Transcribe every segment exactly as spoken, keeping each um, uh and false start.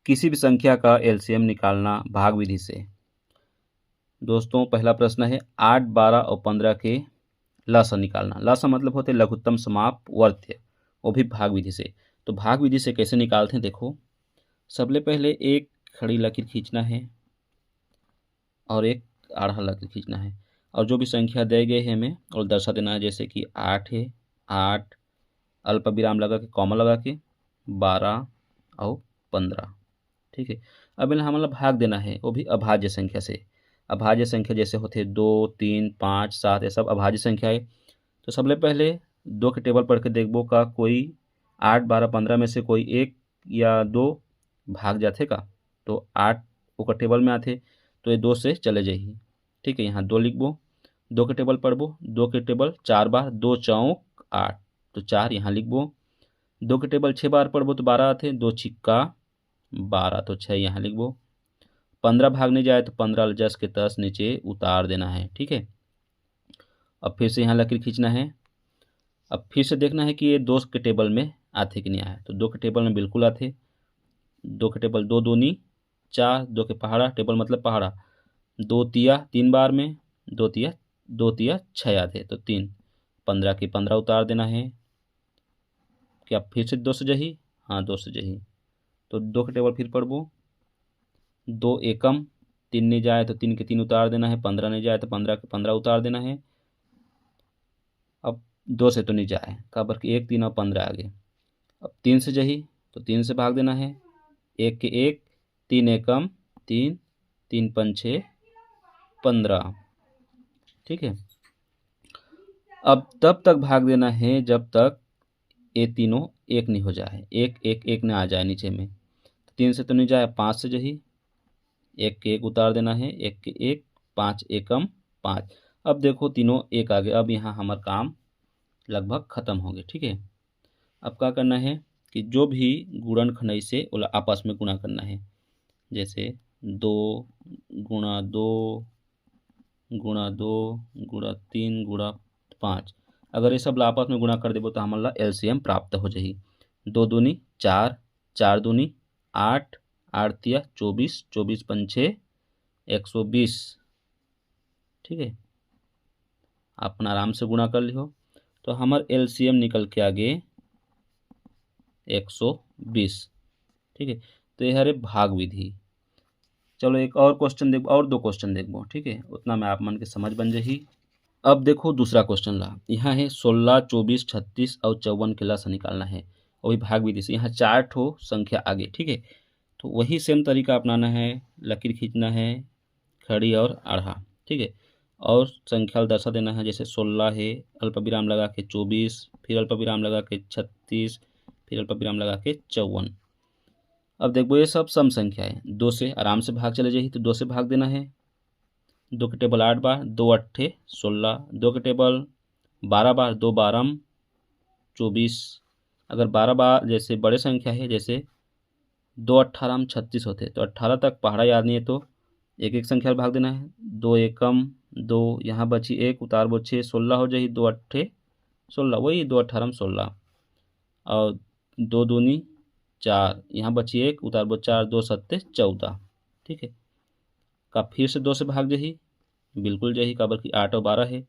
किसी भी संख्या का एलसीएम निकालना भाग विधि से। दोस्तों, पहला प्रश्न है आठ, बारह और पन्द्रह के लसा निकालना। लसा मतलब होते लघुत्तम समाप वर्त्य, वो भी भाग विधि से। तो भाग विधि से कैसे निकालते हैं, देखो, सबले पहले एक खड़ी लकीर खींचना है और एक आड़ा लकीर खींचना है, और जो भी संख्या दे गए हैं हमें, वो दर्शा देना है। जैसे कि आठ है, आठ, अल्प विराम लगा के, कॉमा लगा के, बारह और पन्द्रह। ठीक है, अब इन्हें हमला भाग देना है, वो भी अभाज्य संख्या से। अभाज्य संख्या जैसे होते दो, तीन, पाँच, सात, ये सब अभाज्य संख्या है। तो सबले पहले दो के टेबल पढ़ के देखबो का कोई आठ, बारह, पन्द्रह में से कोई एक या दो भाग जाथे का। तो आठ ओकर टेबल में आथे, तो ये दो से चले जाही। ठीक है, यहाँ दो लिखबो, दो के टेबल पढ़बो, दो के टेबल चार बार, दो चौक आठ, तो चार यहाँ लिखबो। दो के टेबल छः बार पढ़बो तो बारह आथे, दो छिक्का बारह, तो छः यहाँ लिखबो। पन्द्रह भाग नहीं जाए तो पन्द्रह ल जस के तस नीचे उतार देना है। ठीक है, अब फिर से यहाँ लकीर खींचना है। अब फिर से देखना है कि ये दो के टेबल में आथे कि नहीं आए। तो दो के टेबल में बिल्कुल आथे। दो के टेबल दो दूनी चार, दो के पहाड़ा, टेबल मतलब पहाड़ा, दो तिया तीन बार में, दो तिया, दो तिया छः आथे, तो तीन, पन्द्रह की पन्द्रह उतार देना है। क्या फिर से दो से जही? हाँ, दो से जही। तो दो के टेबल फिर पढ़बो, दो एकम, तीन नहीं जाए तो तीन के तीन उतार देना है, पन्द्रह नहीं जाए तो पन्द्रह के पन्द्रह उतार देना है। अब दो से तो नहीं जाए, काबर कि एक, तीन और पन्द्रह आ गए। अब तीन से जही तो तीन से भाग देना है, एक के एक, तीन एकम तीन, तीन पंचे पन्द्रह। ठीक है, अब तब तक भाग देना है जब तक ये तीनों एक नहीं हो जाए, एक एक एक ना आ जाए नीचे में। तो तीन से तो नहीं जाए, पाँच से जही, एक के एक उतार देना है, एक के एक, पाँच एकम पाँच। अब देखो तीनों एक आ गए, अब यहाँ हमार काम लगभग खत्म हो गए। ठीक है, अब का करना है कि जो भी गुणन खंडई से ओला आपस में गुणा करना है, जैसे दो गुणा दो गुणा दो गुणा तीन गुणा पाँच, अगर ये सब ला आपस में गुणा कर देबो तो हमन ला एलसीएम प्राप्त हो जाही। दो दूनी चार, चार दूनी आठ, आठ तिया चौबीस, चौबीस पंचे एक सौ बीस। ठीक है, अपन आराम से गुणा कर लिहो। तो हमर एलसीएम निकल के आगे एक सौ बीस। ठीक है, तो ये हरे भाग विधि। चलो एक और क्वेश्चन देख, और दो क्वेश्चन देखबो। ठीक है, उतना में आप मन के समझ बन जाही। अब देखो दूसरा क्वेश्चन ला, यहाँ है सोलह, चौबीस, छत्तीस और चौवन के लसा निकालना है, वो भी भाग विधि से। यहाँ चार ठो संख्या आगे। ठीक है, तो वही सेम तरीका अपनाना है, लकीर खींचना है, खड़ी और आढ़ा। ठीक है, और संख्या ला दर्शा देना है, जैसे सोलह है, अल्प विराम लगा के चौबीस, फिर अल्प विराम लगा के छत्तीस, फिर अल्प विराम लगा के चौवन। अब देखबो ये सब सम संख्या है, दो से आराम से भाग चले जाही, तो दो से भाग देना है। दो के टेबल आठ बार, दो अट्ठे सोलह, दो के टेबल बारह बार, दो बारम चौबीस। अगर बारह बार जैसे बड़े संख्या है, जैसे दो अट्ठारह में छत्तीस होते, तो अट्ठारह तक पहाड़ा याद नहीं है, तो एक एक संख्या भाग देना है। दो एकम दो, यहाँ बची एक, उतारबो छः, सोलह हो जाही, दो अट्ठे सोलह, वही दो अट्ठारह में सोलह, और दो दूनी चार, यहाँ बची एक, उतारबो चार, दो सत्ते चौदह। ठीक है, का फिर से दो से भाग जाही, बिल्कुल जाही, काबर कि आठ और बारह है,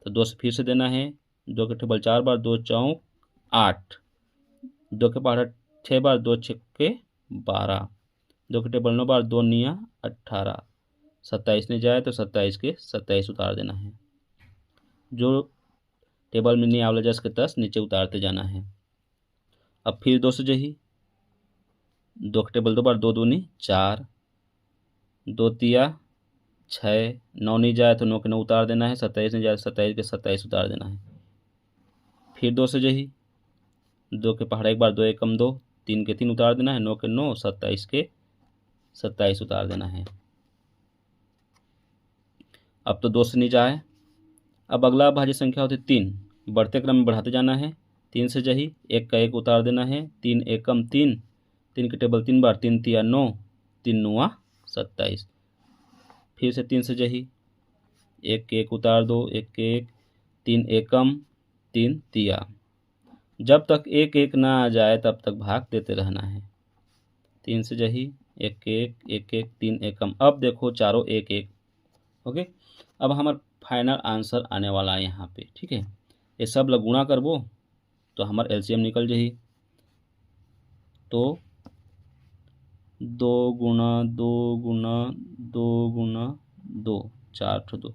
तो दो से फिर से देना है। दो के टेबल चार बार, दो चौक आठ, दो के पहाड़ा छः बार, दो छक्के बारह, दो के टेबल नौ बार, दो निया अट्ठारह, सत्ताईस नहीं जाए तो सत्ताईस के सत्ताईस उतार देना है। जो टेबल में नहीं आवला जस के तस नीचे उतारते जाना है। अब फिर दो से जाही, दो के टेबल दो बार, दो दूनी चार, दो तिया छः, नौ नहीं जाए तो नौ के नौ उतार देना है, सत्ताईस नहीं जाए तो सत्ताईस के सत्ताईस उतार देना है। फिर दो से जाही, दो के पहाड़ा एक बार, दो एकम दो, तीन के तीन उतार देना है, नौ के नौ, सत्ताईस के सत्ताईस उतार देना है। अब तो दो से नहीं जाए। अब अगला भाज्य संख्या होती तीन, बढ़ते क्रम में बढ़ाते जाना है। तीन से जाही, एक का एक उतार देना है, तीन एकम तीन, तीन के टेबल तीन बार, तीन तिया नौ, तीन नुआ सत्ताईस। फिर से तीन से जाही, एक के एक उतार दो, एक के एक, तीन एकम तीन तिया। जब तक एक एक ना आ जाए तब तक भाग देते रहना है। तीन से जही, एक एक, एक एक, तीन एकम। अब देखो चारों एक एक। ओके, अब हमर फाइनल आंसर आने वाला है यहाँ पे, ठीक है। ये सब ला गुणा करबो तो हमर एलसीएम निकल जही। तो दो गुना दो गुना दो गुना दो, चार ठो दो,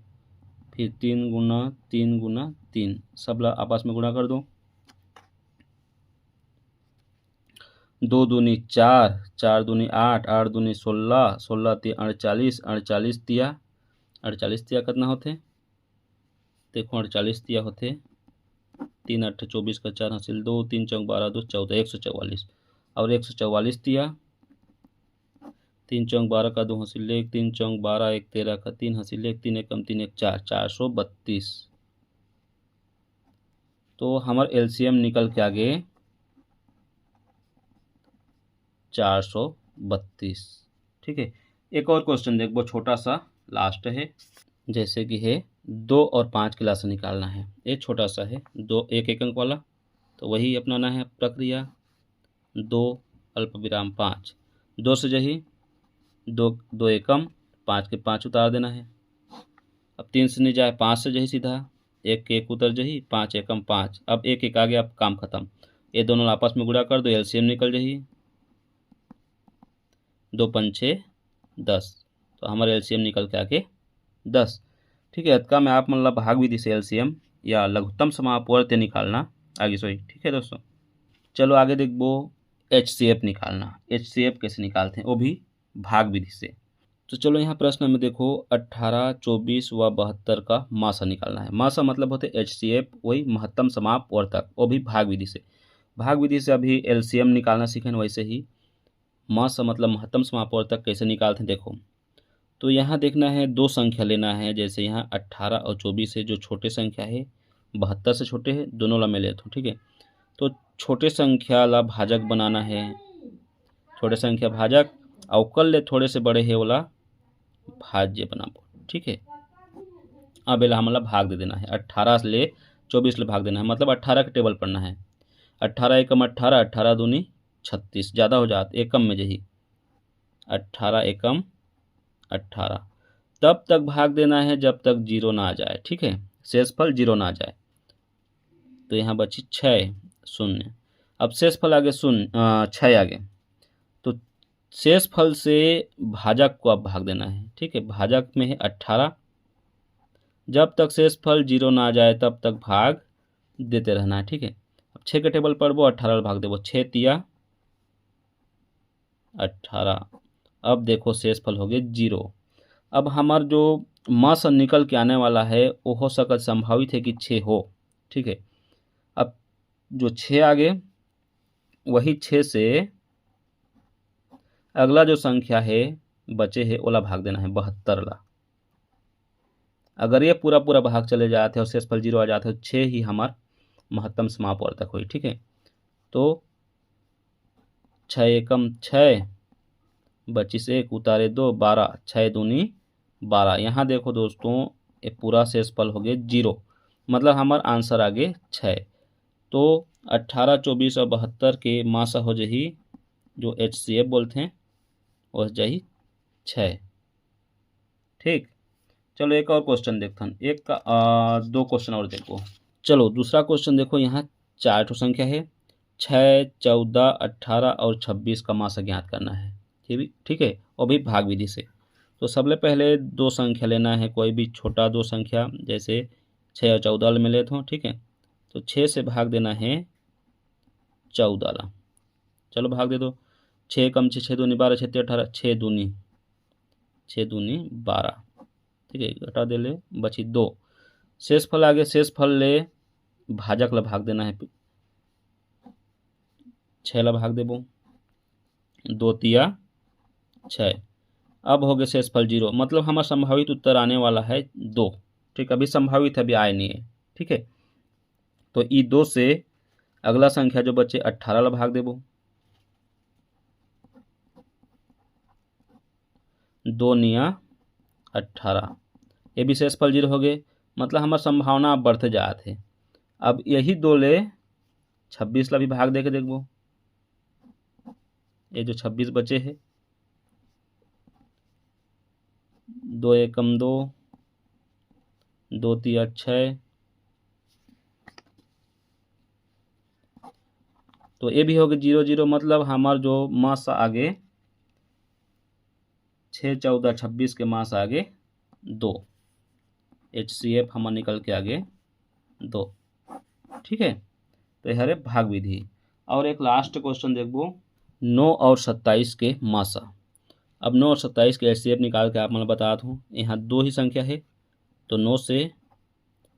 फिर तीन गुना तीन गुना तीन, सब ला आपस में गुणा कर दो। दो दूनी चार, चार दूनी आठ, आठ दूनी सोलह, सोलह तिया अड़तालीस, अड़तालीस तिया, अड़तालीस तिया कितना होते? देखो, अड़तालीस तिया होते, तीन अट्ठे चौबीस का चार हासिल दो, तीन चौक बारह, दो चौदह, एक सौ चौवालीस। और एक सौ चौवालीस तिया, तीन चौक बारह का दो हासिल एक, तीन चौक बारह, एक तेरह का तीन हासिल एक, तीन एकम तीन, एक चार, चार सौ बत्तीस। तो हमर एलसीएम निकल के आगे चार सौ बत्तीस। ठीक है, एक और क्वेश्चन देखबो, छोटा सा लास्ट है, जैसे कि है दो और पाँच के लासा निकालना है। ये छोटा सा है, दो, एक एक अंक वाला, तो वही अपनाना है प्रक्रिया। दो अल्प विराम पाँच, दो से जही दो, दो एकम पाँच के पाँच उतार देना है। अब तीन से नहीं जाए, पाँच से जही सीधा, एक के एक उतर जही, पाँच एकम पाँच। अब एक एक आ गया, अब काम खत्म। ये दोनों आपस में गुणा कर दो, एलसीएम निकल जही, दो पंचे दस, तो हमारे एलसीएम निकल के आके दस। ठीक है, अतका में आप मन ला भाग विधि से एलसीएम या लघुत्तम समापवर्त्य निकालना आगे सोई। ठीक है दोस्तों, चलो आगे देखबो एचसीएफ निकालना। एचसीएफ कैसे निकालते हैं, वो भी भाग विधि से। तो चलो यहाँ प्रश्न में देखो, अट्ठारह, चौबीस व बहत्तर का मासा निकालना है। मासा मतलब होते एचसीएफ, वही महत्तम समापवर्तक, वो भी भाग विधि से। भाग विधि से अभी एलसीएम निकालना सीखें, वैसे ही मासा मतलब महत्तम समापवर्तक कैसे निकालते हैं, देखो। तो यहाँ देखना है, दो संख्या लेना है, जैसे यहाँ अट्ठारह और चौबीस है, जो छोटे संख्या है, बहत्तर से छोटे है, दोनों ला मैं लेता हूँ। ठीक है, तो छोटे संख्या ला भाजक बनाना है, छोटे संख्या भाजक, और ओकर ले थोड़े से बड़े है वाला भाज्य बनाबो। ठीक है, अब एला हमला भाग दे देना है, अट्ठारह ले चौबीस ले भाग देना है, मतलब अट्ठारह के टेबल पढ़ना है। अट्ठारह एकम अट्ठारह, अट्ठारह दूनी छत्तीस, ज़्यादा हो जात, एकम में जही, अट्ठारह एकम अट्ठारह। तब तक भाग देना है जब तक जीरो ना आ जाए। ठीक है, शेषफल जीरो ना आ जाए। तो यहाँ बची छः, शून्य। अब शेषफल आगे शून्य, अ, छः आगे, तो शेषफल से भाजक को अब भाग देना है। ठीक है, भाजक में है अट्ठारह, जब तक शेषफल जीरो ना आ जाए तब तक भाग देते रहना है। ठीक है, अब छः के टेबल पढ़बो, अट्ठारह भाग देबो, छः तिया अट्ठारह। अब देखो शेषफल हो गए जीरो। अब हमार जो मास निकल के आने वाला है, वो हो सकत, संभावित है कि छः हो। ठीक है, अब जो छः आगे, वही छः से अगला जो संख्या है बचे है, ओला भाग देना है बहत्तर ला। अगर ये पूरा पूरा भाग चले जाते और शेषफल जीरो आ जाते, तो छः ही हमार महत्तम समापवर्तक होई। ठीक है, तो छः एकम छः, बचिस एक, उतारे दो, बारह, छः दूनी बारह। यहाँ देखो दोस्तों, ये पूरा शेषफल हो गए जीरो, मतलब हमार आंसर आ गए छः। तो अट्ठारह, चौबीस और बहत्तर के मासा हो जही, जो एचसीएफ बोलते हैं, वो हो जही छः। ठीक, चलो एक और क्वेश्चन देखथन, एक का, आ, दो क्वेश्चन और देखो। चलो दूसरा क्वेश्चन देखो, यहाँ चार ठो संख्या है, छः, चौदह, अट्ठारह और छब्बीस का मास ज्ञात करना है। ठीक भी, ठीक है, वो भी भाग विधि से। तो सबले पहले दो संख्या लेना है, कोई भी छोटा दो संख्या, जैसे छः और चौदह में लेत हो। ठीक है, तो छः से भाग देना है चौदह ला। चलो भाग दे दो, छः कम छः, छः दूनी बारह, छः तिया अठारह, छः दूनी, छः दूनी बारह। ठीक है, घटा दे ले, बची दो। शेषफल आगे, शेषफल ले भाजक ला भाग देना है, छः ला भाग देबो, दो तिया छः। अब हो गए शेषफल जीरो, मतलब हमारा संभावित उत्तर आने वाला है दो। ठीक, अभी संभावित है, अभी आए नहीं है। ठीक है, तो ई दो से अगला संख्या जो बचे अट्ठारह ला भाग देबो, दो निया अट्ठारह, ये भी शेषफल जीरो हो गए, मतलब हमार संभावना अब बढ़ते जात है। अब यही दो ले छब्बीस ला भी भाग दे के देखबो, ये जो छब्बीस बचे हे, दो एकम दो, दो तिया छः, तो ये भी होगे जीरो जीरो, मतलब हमर जो मास आगे छः चौदह छब्बीस के मास आगे दो, एच सी एफ हमर निकल के आगे दो। ठीक है, तो ये हरे भाग विधि। और एक लास्ट क्वेश्चन देखबो, नौ और सत्ताईस के मासा। अब नौ और सत्ताईस के एच सी एफ निकाल के आप मन ल बतात हूँ, यहाँ दो ही संख्या है, तो नौ से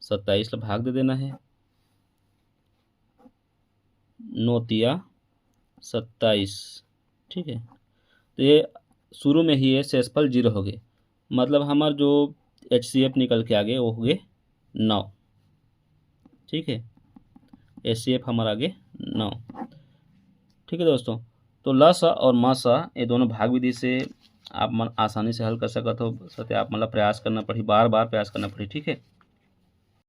सत्ताईस ला भाग दे देना है, नौ तिया सत्ताईस। ठीक है, तो ये शुरू में ही ये शेषफल जीरो हो गए, मतलब हमार जो एच सी एफ निकल के आगे वो हो गए नौ। ठीक है, एच सी एफ हमार आगे नौ। ठीक है दोस्तों, तो लसा और मसा ये दोनों भाग विधि से आप मन आसानी से हल कर सकत हो, सत्य आप मतलब प्रयास करना पड़ी, बार बार प्रयास करना पड़ी। ठीक है,